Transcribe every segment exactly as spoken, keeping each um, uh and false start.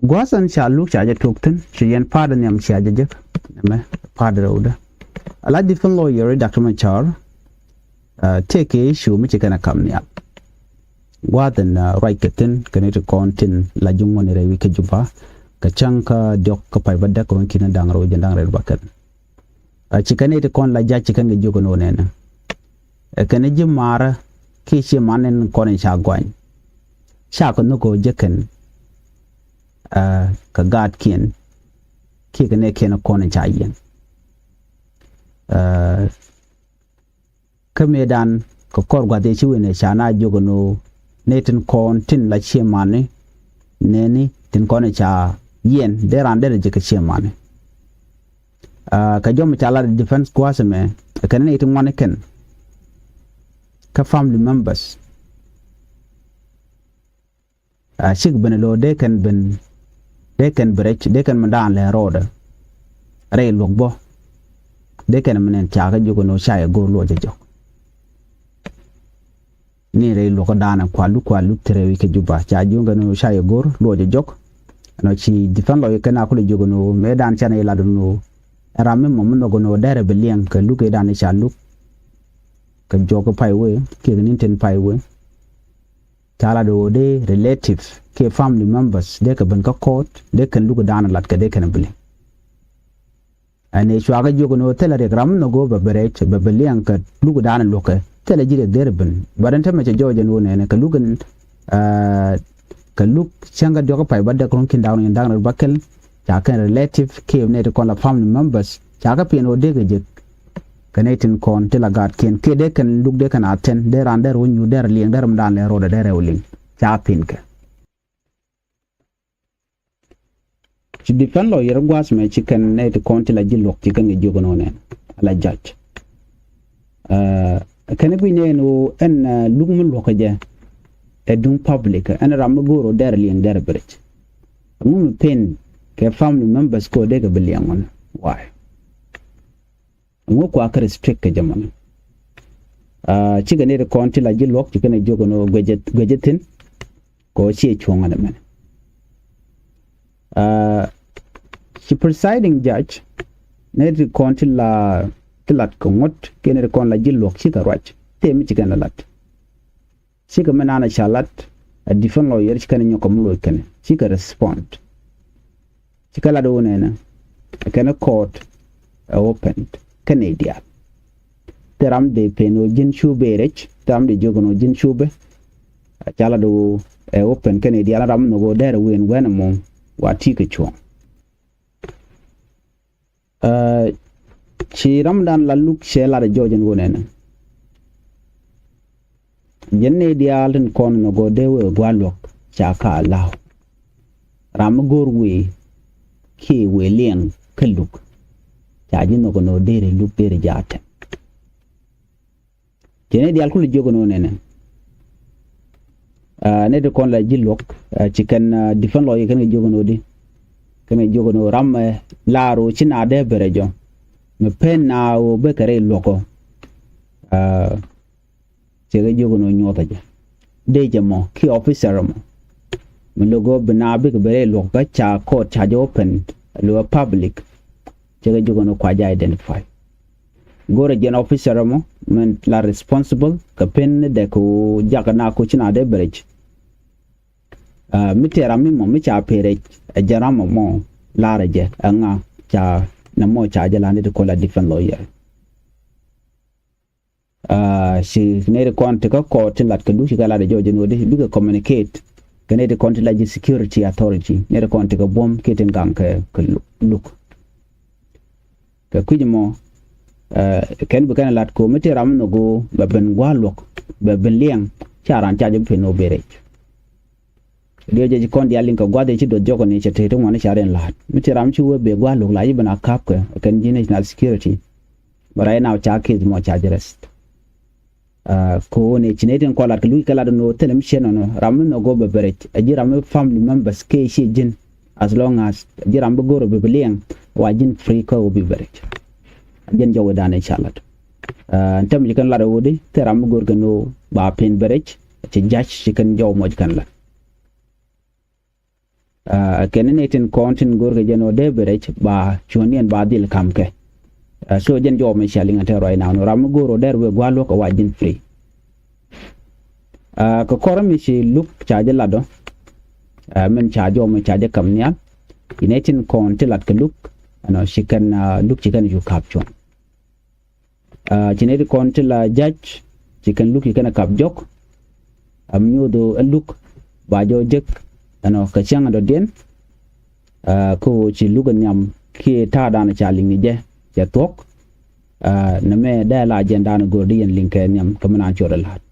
Gua̱a̱th ɛn ca luk ca jɛ tuɔk thi̱n, ci yɛn pa̱a̱t nhiam cia jɛ jek. Ɛmɛ pa̱a̱t rɛwdɛ. Ala defense lawyer Doctor Machar, tëëkɛ issue mi ci kɛn a kam nhial. Gua̱a̱th ɛn ruac kɛ thi̱n kɛn i̱ ti kɔn tin la ji̱ ŋuɔ̱n i̱ rɛy wi̱c kä Juba kɛ cäŋ kä diɔ̱k kä pay bädäk ruɔ̱n ki̱n da̱ŋ rɛw jɛn da̱ŋ rɛw bäkɛl. Ci kɛn i̱ ti kɔn la ja̱c ci kɛn kɛ jiök ɛn ɣöö nɛnɛ ɛ kɛn ji̱ maarä kiɛ cie man in kɔn in ca guany. Ca kɛ nhök ɣöö jɛ kɛn kɛ gaatkiɛn kiɛ kɛ nɛɛkiɛn kɔn in ca yiɛn. Kä mëëdan kɛ kɔr gua̱th ëë ci wen ëë ca na jiök ɛn ɣöö nɛy tin kɔn tin la cie mani nɛni tin kɔn in ca yiɛn dee raan derɛ jɛ kɛ cie mani. Kɛ jɔm ca lat defense gua̱a̱th ɛmɛ kɛn nɛy ti ŋuan kɛn kä family members. Cikɛ ben lo̱o̱ dee kɛn ben dee kɛn bi rɛc dee kɛn mi daan lɛ ro̱o̱dɛ rɛy luɔ̱k bä. Dee kɛn mi nɛn ca kɛ jiök ɛn ɣöö ca yɛ go̱o̱r luɔcɛ jɔk. Ni rɛy luɔ̱k kä daanɛ kua luk kua luk ti rɛy wi̱c kä Juba ca jiök ɛn ɣöö ca yɛ go̱o̱r luɔcɛ jɔk. Ɛn ɣöö ci defense lawyer kɛn a kulɛ jiök ɛn ɣöö mëë daan canɛ yɛ lat ɛn ɣöö ɛ ram mi mɔ mi nhɔk ɛn ɣöö derɛ bi liɛŋ kɛ luk ëë daan ca luk kɛ jɔk kä pay wee kiɛ kɛ ni̱n tin pay wee. Ca lat ɣöö dee relative kiɛ family members dee kɛ ben kä court dee kɛn luk daanɛ lat kɛ dee kɛn bi liŋ. Ɛn ëë cua kɛ jiök ɛn ɣöö thilɛ riɛk ram mi nhɔk ɣöö bɛ bi rɛc bɛ bi liɛŋ kɛ luk daanɛ luɔ̱kɛ thilɛ ji̱ riɛk dee rɛ ben. But ɛn tämɛ cɛ jɔɔc ɛn ɣöö nɛnɛ kɛ luk ɛn kɛ luk cäŋ kä diɔ̱k kä pay bädäk ruɔ̱n ki̱n da̱ŋ rɛw da̱ŋ rɛw bäkɛl ca kɛn relative kiɛ nɛy ti kɔn la family members ca kɛ piɛn ɣöö dee kɛ jek. Kɛ nɛy tin kɔn ti la gaatkiɛn kiɛ dee kɛn luk dee kɛn a thiɛn dee raan dee rɛ wä nyuur dee rɛ liɛŋ dee rɛ mi daan lɛ ro̱o̱dɛ dee rɛ wä liŋ ca piɛn kɛ. Ci defense lawyer gua̱a̱th mɛ ci kɛn nɛy ti kɔn ti la ji̱ luɔ̱k ci kɛn kɛ jiök ɛn ɣöö nɛn ala judge. Kɛn i̱ guic nɛn ɣöö ɛn luk mi luɔ̱kä jɛ ɛ duŋ public ɛn ram mi go̱o̱r ɣöö dɛr liɛŋ dɛr bi rɛc. Ɛŋu mi pen kɛ family members kɛ ɣöö dee kɛ bi liɛŋ ɣɔn? Why? Ŋu kua kä restrict kɛ jɛ mɔni. Cikɛ nɛy ti kɔn ti la ji̱ luɔ̱k ci kɛn ɛ jiök ɛn ɣöö guecɛ thi̱n. Kɛ ɣöö ciɛ cuɔ̱ŋ ɛn ɛmɛn. Ci presiding judge nɛy ti kɔn ti la ti lat kɛ ŋuɔ̱t kiɛ nɛy ti kɔn la ji̱ luɔ̱k cikɛ ruac tëë mi ci kɛn la lat. Cikɛ mi naan a ca lat a defense lawyer ci kɛn nyɔk kɛ mi loc kɛn cikɛ respond. Cikɛ lat wä nɛnɛ kɛn court ɛ open kɛn i̱ diaal. Thil ram dee pen wä ji̱n cubɛ rɛc thil ram dee jiök ɛn wä ji̱n cubɛ. Ca lat wä ɛ open kɛn i̱ diaal ram nhɔk wä dɛr win wɛn ɛmɔ wa ti kɛ cuɔ̱ŋ. Ci ramdan la luk cɛ lat jɔɔc ɛn ɣöö nɛnɛ jɛn ni diaal tin kɔn nɔ gɔɔ dee wee gua̱a̱ luɔk ca ka la̱a̱w. Ram mi go̱o̱r wee kiɛ wee liɛŋ kä luk ca ji̱ nhɔk ɛn ɣöö deri luk deri jaatɛ. Ci nɛy diaal kulɛ jiök ɛn ɣöö nɛnɛ nɛy ti kɔn la ji̱ luɔ̱k ci kɛn defense lawyer kɛn kɛ jiök ɛn ɣöö di kɛn kɛ jiök ɛn ɣöö ram mɛ laar ɣöö ci na dee bɛrɛ jɔ mɛ pen na ɣöö bekɛ rɛy luɔ̱k ɔ. Cɛ kɛ jiök ɛn ɣöö nyuɔthɛ jɛ dee jɛ mɔ ki officer mɔ mi lo̱k ɣöö bi na bikɛ bɛrɛ luɔ̱k kä ca court ca jɛ open lo̱k ɛ public. Cɛ kɛ jiök ɛn ɣöö kua jɛ identify. Go̱rɛ jɛn officer mɔ mɛn la responsible kɛ pen ni dɛ kɛ ɣöö jakä na koci na dee bɛ rɛc. Mi tëë ram mi mɔ mi ca pee rɛc ɛ jɛn ram mɔ mɔ laarɛ jɛ ɛ ŋa ca nɛ mɔ ca jɛ la ni ti kola defense lawyer. Ci nɛy ti kɔn ti kä kɔɔt ti lat kɛ luk ci kɛ lat ɛ jɔɔc jɛ nuɔ̱t di bikɛ communicate kɛ nɛy ti kɔn ti lat ji̱ security authority nɛy ti kɔn ti kɛ buɔ̱m kiɛ tin gaŋ kɛ luk. Kɛ kui̱c mɔ kɛn bi kɛn lat ko̱ mi tëë ram mi nhɔk ɣöö bɛ ben gua̱a̱r luɔ̱k bɛ ben liɛŋ ca raan ca jɛ bi pen ɣöö ben rɛc. Diɛ jɛ ci kɔn diaal liŋ kɛ gua̱th i̱ ci duɔth jɔkɔ ni cɛ tëë ti ŋuɔ̱ni ca riɛn la̱a̱t mi tëë ram ci wee ben gua̱a̱r luɔ̱k la ci ben a ka̱p kɛ kɛn ji̱ national security. But right now ca case mɔ ca jɛ rest. Ko̱ ni ci nɛy tin kɔn lat kɛ luc kɛ lat ni ɣöö thilɛ mi ciɛ nɔnɔ ram mi nhɔk ɣöö bɛ bɛ rɛc a ji̱ ram mi family members kɛ ci ji̱n. As long as a ji̱ ram bi go̱r ɔ bi bi liɛŋ wa ji̱n free kä ɣöö bi bɛ rɛc. A ji̱n jɔw i̱ dan i̱ ca lat. Ɛn tɛm ci kɛn lat ɣöö di thil ram mi go̱r kɛn ɣöö ba pen bɛ rɛc ci jac ci kɛn jɔw mɔc kɛn lat. Ɛ kɛn ni tin kɔn tin go̱o̱r kɛ jɛn ɔ dee bi rɛc ba cuɔ̱n yɛn ba dhil ka̱m kɛ. Ɛ so jɛn jɔɔk mi cia liŋ ɛ tɛr ruac naŋ ni ram mi go̱o̱r ɔ dɛr wee gua̱a̱r luɔ̱k ɛ wa ji̱n free. Ɛ kɛ kɔrä mi ci luk ca jɛ lat ɔ. Ɛ min ca jɔɔk mi ca jɛ ka̱m nhial. Ci nɛ tin kɔn ti lat kɛ luk ɛnɔ ci kɛn luk ci kɛn cu ka̱p cuɔ̱n. Ci nɛ ti kɔn ti la jac ci kɛn luk ci kɛn a kap jɔk. Am nyuuth ɛ luk ba jɔ jek ɛnɔ kɛ cäŋ a dɔ̱diɛn. Kä ɣöö ci luk ɛ nhiam kiɛ ta̱a̱ da̱a̱n ca liŋ ni jɛ cɛ thuɔ̱k. Nɛ mɛ dee la jɛn da̱a̱n go̱r di yɛn liŋ kɛ nhiam kä mi naan cuɔt ɛ la̱a̱t.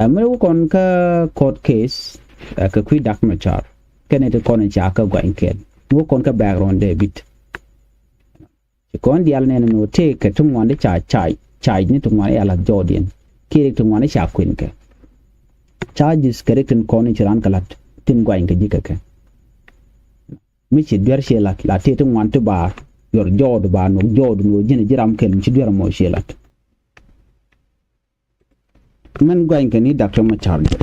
Ɛ mi wä kɔn kä court case kɛ kui̱ dak mɛ car kɛn ɛ ti kɔn ca kä guany kɛɛl mi wä kɔn kä background dee bit. Ci kɔn diaal nɛn ni wä tëëk kɛ ti ŋuan di ca ca ca ni ti ŋuan i̱ a la̱th jɔɔdiɛn kiɛ rik ti ŋuan i̱ ca kui̱n kɛ. Charges kɛ rik tin kɔn i̱ ci raan kɛ la̱t tin guany kɛ ji̱ kɛ kɛ. Mi ci duer ci lat la ti ti ŋuan ti ba yuɔr jɔɔd ba nuɔk jɔɔd nuɔk ji̱n ji̱ ram kɛl mi ci duer mɔ ci lat. Mɛn guany kɛ ni Doctor Machar jɛ.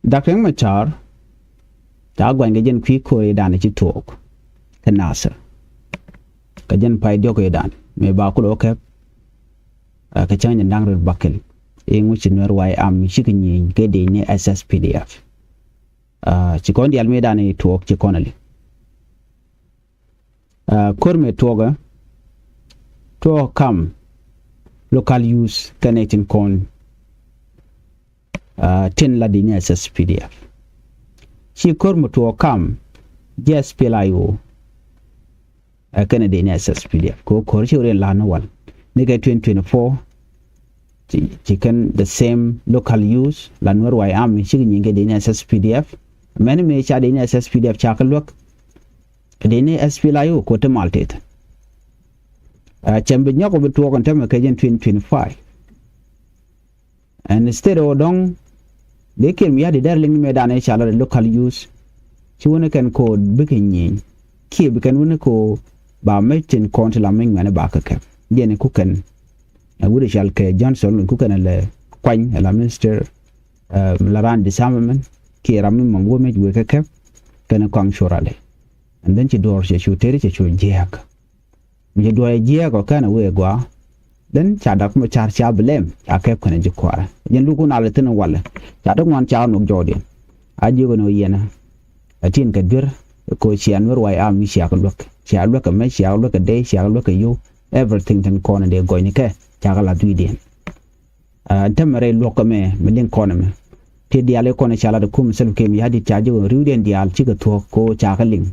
Doctor Machar ca guany kɛ jɛn kui̱ ko̱ri dan ci tuɔɔk kɛ Nasir kɛ jɛn pay diɔk i̱ dan mëë ba kulɛ wä kɛp. Kɛ cäŋ jɛn da̱ŋ rɛl bakɛl i̱ ŋuci Nuɛr White Army cikɛ nyieny kɛ dec ni S S P D F. Ci kɔn diaal mi dan i̱ tuɔɔk ci kɔn ali. Ko̱r mëë tuɔɔkä tuɔɔk kam local youth kɛnɛ tin kɔn tin la dec ni S S P D F. Ci ko̱r mëë tuɔɔk kam jɛ S P L A I O kɛnɛ dec ni S S P D F kɛ ko̱r ci wä rin la ni wal ni kɛ twenty twenty-four. Ci kɛn the same local youth la Nuɛr White Army cikɛ nyieny kɛ dec ni S S P D F. Mɛn mëë ca dec ni S S P D F ca kɛ luäk dec ni S P L A I O kɛ wä ti mal teth. Cɛm bi nyɔk bi tuɔɔk ɛn tämɛ kɛ jɛn twenty twenty-five. And instead ɔ dɔ̱ŋ dee kiɛn mi ya̱di dɛr liŋ ni mëë danɛ ca la the local youth ci wä ni kɛn ko̱o̱t bikɛ nyieny kiɛ bi kɛn wä ni ko̱o̱t ba mec tin kɔn ti la mec ŋuɛni ba kɛ kɛp. Jɛn ku kɛn wut i̱ cal kɛ Johnson ku kɛn lɛ kuany la minister la raan disarmament kiɛ ram mi mɔm wä mec wee kɛ kɛp kɛn kɔaŋ cu ralɛ. And then ci duɔɔr cɛ cu teri cɛ cu jiɛɛk. Mi ci duɔɔr jiɛɛk ɔ kɛn a wee gɔaa. Then ca Dak Macar ca bi lɛm ca kɛp kɛn ji̱ kuaarɛ jɛn luk kun alɛ thin walɛ ca däk ŋuan ca nuk jɔɔdiɛn. A jiök ɛn ɣöö yɛn a tin kɛ duer ko cia Nuɛr White Army cia kɛ luäk cia luäk kɛ mec cia luäk kɛ dee cia luäk kɛ yio̱w. Everything tin kɔn in dee gɔcnikɛ ca kɛ lath wi̱i̱diɛn. Ɛn tämɛ rɛy luɔk kɛ mɛ mi liŋ kɔn ɛmɛ ti diaal i̱ kɔn i̱ ca lat i̱ kum Salva Kiir Mayardit ca ji̱ wä ri̱wdiɛn diaal cikɛ thuɔ̱k ko ca kɛ liŋ.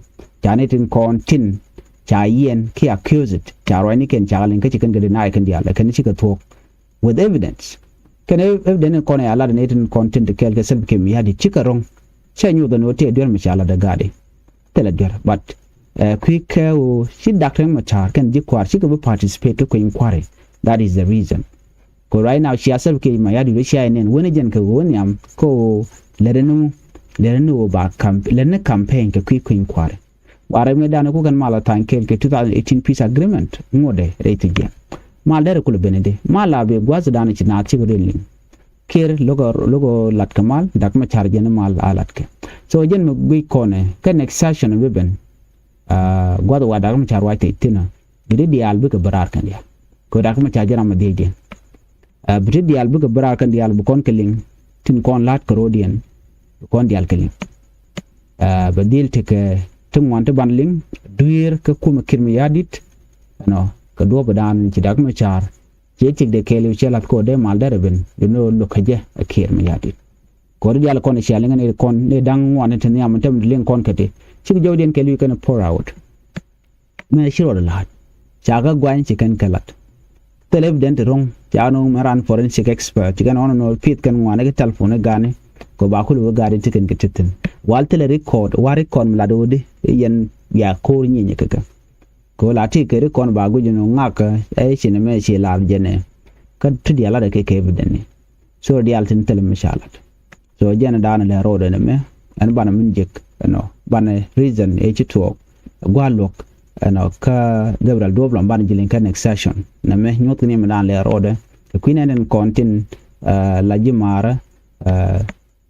Ca ni tin kɔn tin ca yiɛn ki accused ca ruacnikiɛn ca kɛ liŋ kä ci kɛn kɛ deny kɛn diaal ɛ kɛn cikɛ thuɔ̱k with evidence. Kɛn evidence in kɔn ɛ a lat ni tin kɔn tin ti kɛɛl kɛ Salva Kiir Mayardit cikɛ ro̱ŋ. Cɛ nyuuth ɛn ɣöö tëë duer mi ca lat ɛ gaadi. Thilɛ duer but kui̱ kɛ ɣöö ci Dak Riek Machar kɛn ji̱ kuaar cikɛ bi participate kä kui̱ inquiry. That is the reason. Ko right now cia Salva Kiir Mayardit wee cia inɛn wen jɛn kɛ ɣöö nhiam ko lɛt ni lɛt ni ɣöö ba lɛt ni campaign kɛ kui̱ kui̱ inquiry. Warɛ mi danɛ ku kɛn mal a tha̱a̱ny kɛɛl kɛ two thousand eighteen peace agreement ŋuɔdɛ rɛy thi̱jiɛn. Mal derɛ kulɛ ben idi mal a bi gua̱th danɛ ci naath cikɛ rin liŋ. Kiir lo̱kɔ lo̱kɔ lat kɛ mal Dak Macar jɛn mal a lat kɛ. So jɛn mi guic kɔnɛ kɛ next session bi ben. Gua̱th wa Dak Macar wac tec thinä. Bi ti diaal bikɛ bi raar kɛn diaal kɛ Dak Macar jɛn ram a dhiecdiɛn. Bi ti diaal bikɛ bi raar kɛn diaal bi kɔn kɛ liŋ tin kɔn la̱t kɛ ro̱diɛn. Bi kɔn diaal kɛ liŋ. Bɛ dhil tekɛ ti ŋuan ti ban liŋ dueer kä kumɛ Kiir Mayardit. Ɛnɔ kɛ duɔ̱ɔ̱p dan ci Dak Macar. Ciɛ cik de kɛɛliw ciɛ lath kɛ ɣöö dee mal derɛ ben you know lo̱k kä jɛ ɛ Kiir Mayardit. Kɛ ɣöö di diaal kɔn cia liŋ ni kɔn ni da̱ŋ ŋuan ni ti nhiam mi tɛm ti liŋ kɔn kä ti cik jɔwdiɛn kɛɛliw kɛn pour out. Mɛ ci rɔɔdɛ la̱a̱t ca kä guany ci kɛn kɛ la̱t. Thilɛ evident ti ro̱ŋ ca nöŋ mɛ ran forensic expert ci kɛn ɣɔn nööl pi̱th kɛn ŋuan ni kɛ telephone ni gani. Kɛ ba kul wä gari ti kɛn kɛ ti thi̱n wal thilɛ record wa record mi lat ɣöödi i̱ yɛn ya ko̱o̱r nyinyɛ kɛ kɛ. Kɛ ɣöö la ti kɛ record ba guic ni ŋak ɛ ci ni mɛ ci lar jɛnɛ. Kä ti diaal lat ɛ kɛ kɛ evident ni. So diaal tin thilɛ mi ca lat. So jɛn daanɛ lɛ ro̱o̱dɛ ni mɛ ɛn banɛ min jek ɛnɔ banɛ reason ëë ci tuɔɔk. Gua̱a̱ luɔ̱k ɛnɔ kä Gabriel Duɔp lam banɛ ji̱ liŋ kä next session. Nɛ mɛ nyuɔ̱th kɛ ni mi daanɛ lɛ ro̱o̱dɛ kɛ kui̱ nɛn in kɔn tin la ji̱ maarä.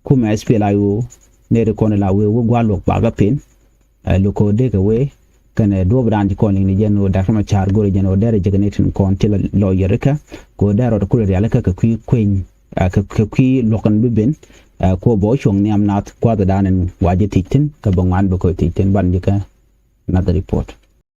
Kumɛ S P L A I O nɛy ti kɔn la wee wä gua̱a̱r luɔ̱k bakä pen. Ɛ, lo̱k kɛ ɣöö dee kɛ wee kɛnɛ duɔ̱ɔ̱p dan ci kɔn liŋ ni jɛn ɣöö Dak Macar go̱rɛ jɛn ɣöö derɛ jek nɛy tin kɔn ti la lɔyɛr ikä kɛ ɣöö derɛ rɔɔd kulɛ rialikä kɛ kui̱ kueny, ɛ, kɛ, kɛ kui̱ luɔ̱k in bi ben, ɛ, kɛ ɣöö bɛ wä cuɔ̱ŋ nhiam nath gua̱a̱th dan in wa jɛ thiec thi̱n kɛ bɛ ŋuan bɛ kɔc thiec thi̱n. Ban ji̱ kä another report.